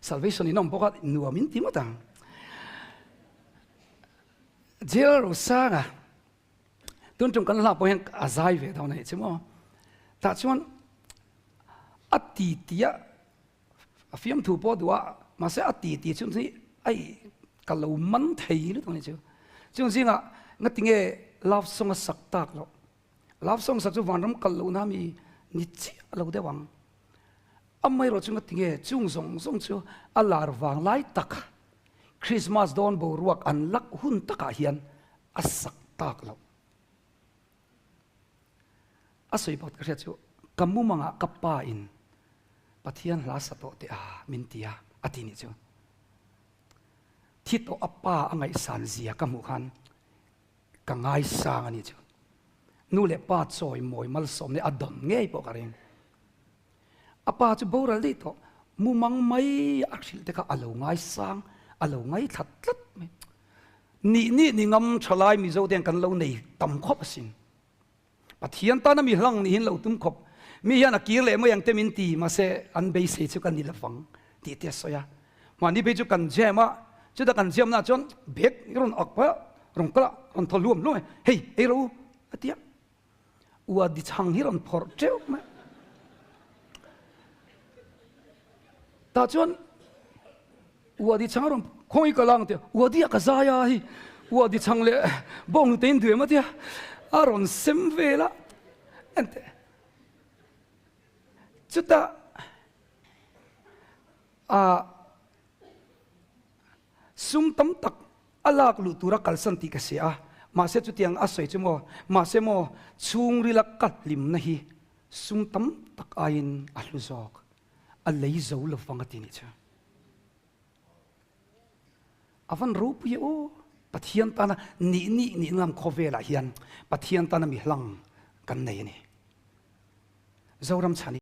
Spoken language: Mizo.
Salvation in awm bawk a, nuam in ti ngawt ang. Jail Rosanga tun tum kan hla pawh hian a zai ve dawn a nih chu maw. Tah chuan a ti ti a a fiamthu pawh duh a, mahse a ti ti chu hi ai ka lo man thei lutuk a nih chu. Chung zingah ngatinge love song a sak tak loh. Love song sak chu vanram kal lohna mi ni chiah lo deuh ang. Amaherawh chu ngatinge chung zawng zawng chu a lar vang lai tak Christmas dawn boruak an lak hun takah hian a sak tak loh. A sawi pakhat ka hriat chu ka mumangah ka pa in Pathian hla sa tawh teh a min ti a a ti nih chu. Thi tawh a pa a ngaihsan zia ka hmuh khan ka ngaisang a nih chu. Nu leh pa chawi mawi malsawmna a dawn ngei pawh ka ring. A pa chu boral daih tawh, mumang mai a hrilh te kha a lo ngaisang, a lo ngaithla tlat mai. Nih nih ni ngam thalai Mizo te hian kan lo nei tam khawp asin. Pathian tana mi hlang nihin lo tum khawp. Mi hian a kir leh mai ang te min ti, mahse an beisei chu ka ni lovang tih te a sawi a. Mahni phei chu kan jam a, chuta kan jam naah chuan bag i rawn ak pah a, rawn kal a, rawn thaw hluam hluam e, hei ei rawh u a ti a. Ua di chhang hi rawn phawrh teuh mai. Tah chuan ua di chhang a rawn khawi ka lang tia, ua di a ka zai a hi, ua di chhang leh bawng hnute in duem a tia, a rawn sem vel a, enteh chutah a sum tam tak a lak luh tura kalsan tih ka hria a, mahse chutiang a sawi chu maw, mahse maw chhungrila ka hlimna hi sum tam tak aiin a hlu zawk, a lei zo lo vang a ti nih chu. A van ropui e aw, Pathian tana nih nih nih ngam khawvelah hian Pathian tana mi hlang kan nei a ni. Zoram chhan hi.